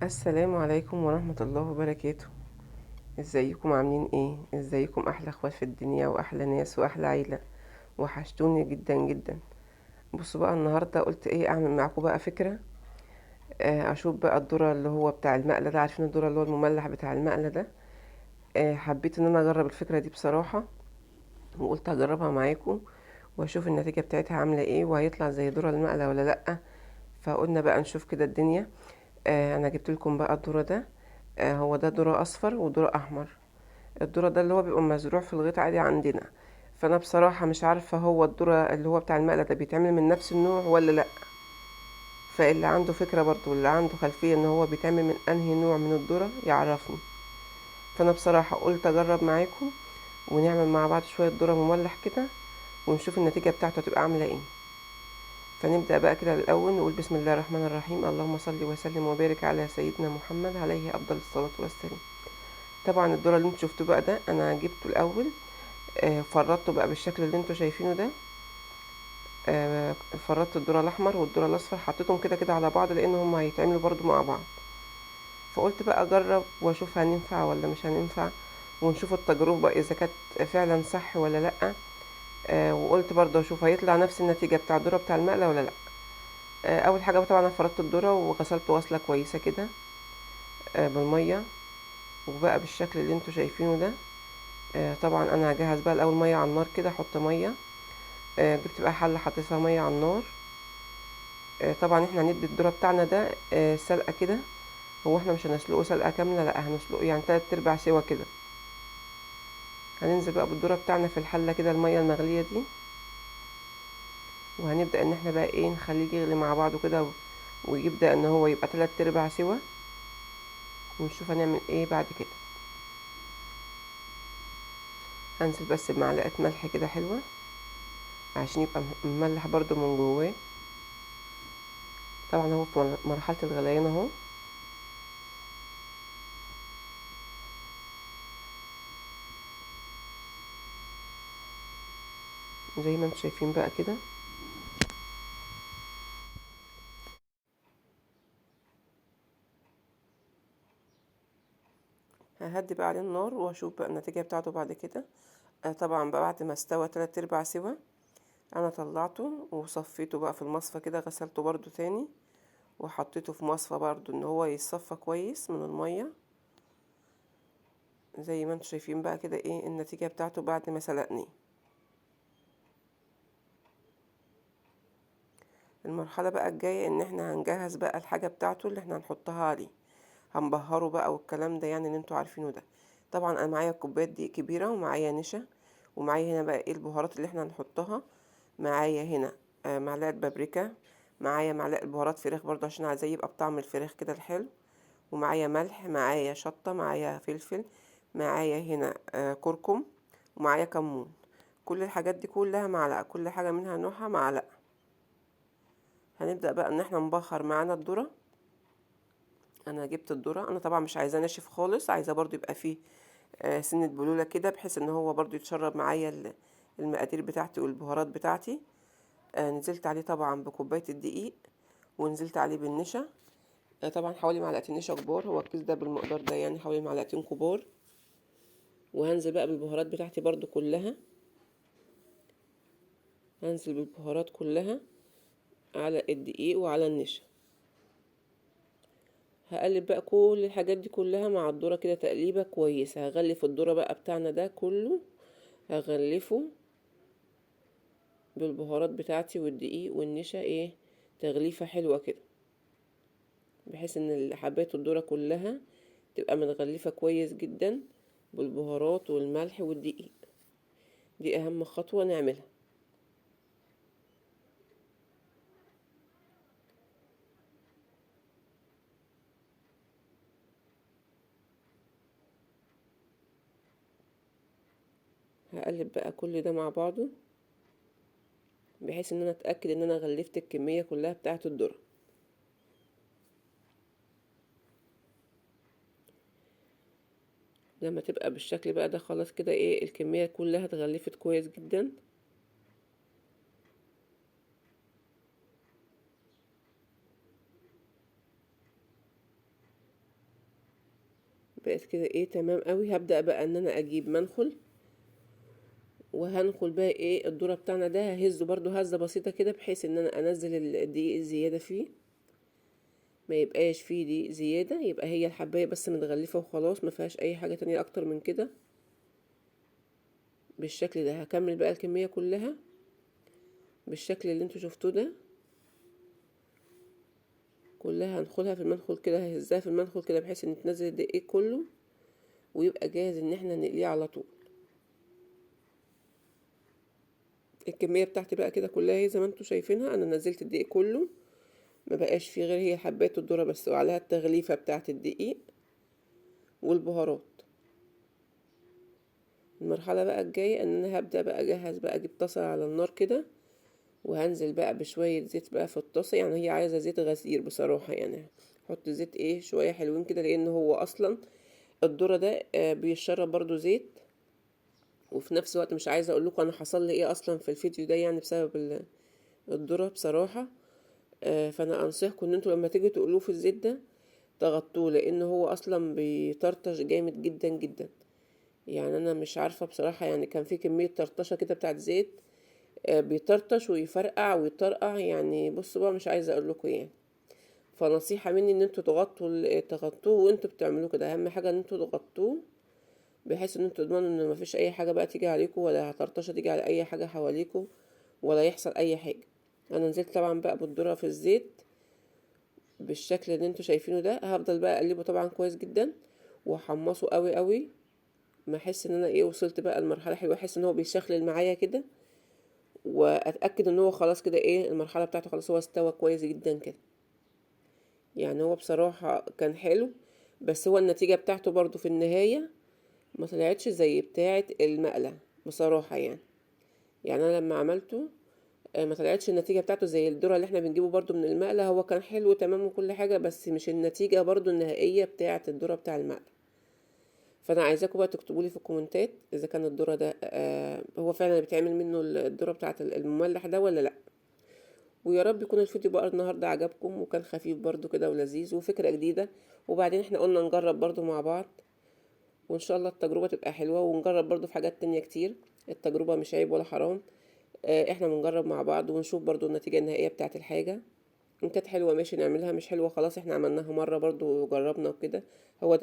السلام عليكم ورحمة الله وبركاته. ازيكم عاملين ايه؟ ازيكم احلى اخوات في الدنيا واحلى ناس واحلى عيلة. وحشتوني جدا جدا. بصوا بقى النهاردة قلت ايه اعمل معاكم بقى فكرة، اشوف بقى الذرة اللي هو بتاع المقلة ده، عارفين الذرة اللي هو المملح بتاع المقلة ده. حبيت ان انا اجرب الفكرة دي بصراحة، وقلت هجربها معاكم واشوف النتيجة بتاعتها عاملة ايه، وهيطلع زي ذرة المقلة ولا لأ. فقلنا بقى نشوف كده الدنيا. انا جبت لكم بقى الذرة ده، هو ده ذرة اصفر وذرة احمر. الذرة ده اللي هو بيبقى مزروع في الغيط عادي عندنا. فانا بصراحة مش عارفة هو الذرة اللي هو بتاع المقلة ده بيتعمل من نفس النوع ولا لأ. فاللي عنده فكرة برضو، اللي عنده خلفية ان هو بيتعمل من انهي نوع من الذرة يعرفني. فانا بصراحة قلت اجرب معاكم ونعمل مع بعض شوية ذرة مملح كده ونشوف النتيجة بتاعته هتبقى عاملة ايه. فنبدأ بقى كده الأول نقول بسم الله الرحمن الرحيم، اللهم صل وسلم وبارك على سيدنا محمد عليه أفضل الصلاة والسلام. طبعا الذرة اللي انتوا شفتوه بقى ده أنا جبته الأول، فرطته بقى بالشكل اللي انتوا شايفينه ده. فرطت الذرة الأحمر والذرة الأصفر، حطيتهم كده كده على بعض لأن هم هيتعملوا برضو مع بعض. فقلت بقى أجرب وأشوف هننفع ولا مش هننفع، ونشوف التجربة إذا كانت فعلا صح ولا لأ. وقلت برضو أشوف هيطلع نفس النتيجة بتاع الذرة بتاع المقلة ولا لأ. أول حاجة طبعا أنا فرطت الذرة وغسلته غسلة كويسة كده، بالمية، وبقى بالشكل اللي انتوا شايفينه ده. طبعا أنا هجهز بقى الأول مية على النار كده، أحط مية. جبت بقى حلة حطيت فيها مية على النار. طبعا احنا هندي الذرة بتاعنا ده، سلقة كده، هو احنا مش هنسلقه سلقة كاملة، لا هنسلقه 3/4 سوا كده. هننزل بقى بالذرة بتاعنا في الحلة كده المية المغلية دي، وهنبدأ ان احنا بقى ايه نخليه يغلي مع بعضه كده ويبدأ ان هو يبقى 3/4 سوا، ونشوف هنعمل ايه بعد كده. هنزل بس بمعلقة ملح كده حلوة عشان يبقى مملح برضو من جواه. طبعا هو في مرحلة الغليان اهو. زي ما انتم شايفين بقى كده. ههدي بقى عليه النار واشوف بقى النتيجة بتاعته بعد كده. طبعا بقى بعد ما استوى 3/4 سوا انا طلعته وصفيته بقى في المصفى كده، غسلته برضو تاني وحطيته في مصفى برضو ان هو يتصفى كويس من المية. زي ما انتم شايفين بقى كده ايه النتيجة بتاعته بعد ما سلقني. المرحلة بقى الجاية ان احنا هنجهز بقى الحاجة بتاعته اللي احنا هنحطها عليه، هنبهره بقى والكلام ده اللي انتوا عارفينه ده. طبعا انا معايا كوبايات دقيق كبيرة ومعايا نشا، ومعايا هنا بقى ايه البهارات اللي احنا هنحطها. معايا هنا، معلقة بابريكا، معايا معلقة بهارات فراخ برضو عشان عايزاه يبقى بطعم الفراخ كده الحلو، ومعايا ملح، معايا شطة، معايا فلفل، معايا هنا، كركم، ومعايا كمون. كل الحاجات دي كلها معلقة، كل حاجة منها نوعها معلقة. هنبدأ بقى ان احنا نبخر معانا الذرة. انا جبت الذرة، انا طبعا مش عايزاه ناشف خالص، عايزاه برضو يبقى فيه، سنة بلولة كده بحيث ان هو برضو يتشرب معايا المقادير بتاعتي والبهارات بتاعتي. نزلت عليه طبعا بكوباية الدقيق، ونزلت عليه بالنشا. طبعا حوالي معلقتين نشا كبار، هو الكيس ده بالمقدار ده حوالي معلقتين كبار. وهنزل بقى بالبهارات بتاعتي برضو كلها، هنزل بالبهارات كلها على الدقيق وعلى النشا. هقلب بقى كل الحاجات دي كلها مع الذرة كده تقليبة كويسة. هغلف الذرة بقى بتاعنا ده كله، هغلفه بالبهارات بتاعتي والدقيق والنشا، تغليفة حلوة كده، بحيث ان حباية الذرة كلها تبقى متغلفة كويس جدا بالبهارات والملح والدقيق. دي اهم خطوة نعملها. هقلب بقى كل ده مع بعضه بحيث ان انا اتاكد ان انا غلفت الكميه كلها بتاعه الذره. لما تبقى بالشكل بقى ده خلاص كده الكميه كلها اتغلفت كويس جدا. بقت كده ايه تمام قوي. هبدأ بقى ان انا اجيب منخل، وهنخل بقى ايه الذرة بتاعنا ده، ههزه برضو هزة بسيطة كده بحيث ان انا انزل الدقيق الزيادة فيه، ما يبقاش فيه دقيق زيادة، يبقى هي الحباية بس متغلفة وخلاص، ما فيهاش اي حاجة تانية اكتر من كده بالشكل ده. هكمل بقى الكمية كلها بالشكل اللي انتوا شفتوه ده كلها، هنخلها في المنخل كده، ههزها في المنخل كده بحيث ان تنزل الدقيق كله ويبقى جاهز ان احنا نقليه على طول. الكمية بتاعتي بقى كده كلها هي زي ما انتوا شايفينها، انا نزلت الدقيق كله، ما بقاش فيه غير هي حبايه الذرة بس وعليها التغليفه بتاعه الدقيق والبهارات. المرحلة بقى الجاية ان انا هبدا بقى اجهز بقى، اجيب طاسه على النار كده، وهنزل بقى بشوية زيت بقى في الطاسه، يعني هي عايزه زيت غزير بصراحة، يعني حط زيت ايه شوية حلوين كده، لان هو اصلا الذرة ده بيشرب برضو زيت. وفي نفس الوقت مش عايزه اقول لكم انا حصل لي ايه اصلا في الفيديو ده، يعني بسبب الذرة بصراحة. فانا انصحكم ان انتوا لما تيجوا تقلوه في الزيت ده تغطوه، لان هو اصلا بيطرطش جامد جدا جدا. يعني انا مش عارفه بصراحة، يعني كان في كمية طرطشه كده بتاعت زيت، بيطرطش ويفرقع ويطرقع، يعني بصوا بقى مش عايزه اقول لكم يعني. فنصيحه مني ان انتوا تغطوه وانتوا بتعملوه كده، اهم حاجة ان انتوا تغطوه بحيث ان انتوا تضمنوا ان مفيش اي حاجة بقى تيجي عليكم، ولا طرطشه تيجي على اي حاجة حواليكم، ولا يحصل اي حاجة. انا نزلت طبعا بقى بالذره في الزيت بالشكل اللي انتوا شايفينه ده، هفضل بقى اقلبه طبعا كويس جدا واحمصه قوي قوي، ما احس ان انا ايه وصلت بقى لمرحلة حلوة، احس ان هو بيشخلل معايا كده، واتاكد ان هو خلاص كده ايه المرحلة بتاعته، خلاص هو استوى كويس جدا كده. يعني هو بصراحة كان حلو، بس هو النتيجة بتاعته برضو في النهاية ما طلعتش زي بتاعه المقله بصراحة. يعني انا لما عملته ما طلعتش النتيجة بتاعته زي الذرة اللي احنا بنجيبه برضو من المقله، هو كان حلو تمام وكل حاجة، بس مش النتيجة برضو النهائية بتاعه الذرة بتاع المقله. فانا عايزاكم بقى تكتبوا لي في الكومنتات اذا كان الذرة ده هو فعلا بيتعمل منه الذرة بتاعه المملح ده ولا لا. ويا رب يكون الفيديو بقى النهارده عجبكم وكان خفيف برضو كده ولذيذ وفكره جديدة، وبعدين احنا قلنا نجرب برضو مع بعض، وان شاء الله التجربة تبقى حلوة، ونجرب برضو في حاجات تانية كتير. التجربة مش عيب ولا حرام، احنا بنجرب مع بعض ونشوف برضو النتيجة النهائية بتاعه الحاجة، ان كانت حلوة ماشي نعملها، مش حلوة خلاص احنا عملناها مرة برضو وجربنا وكده. هو ده.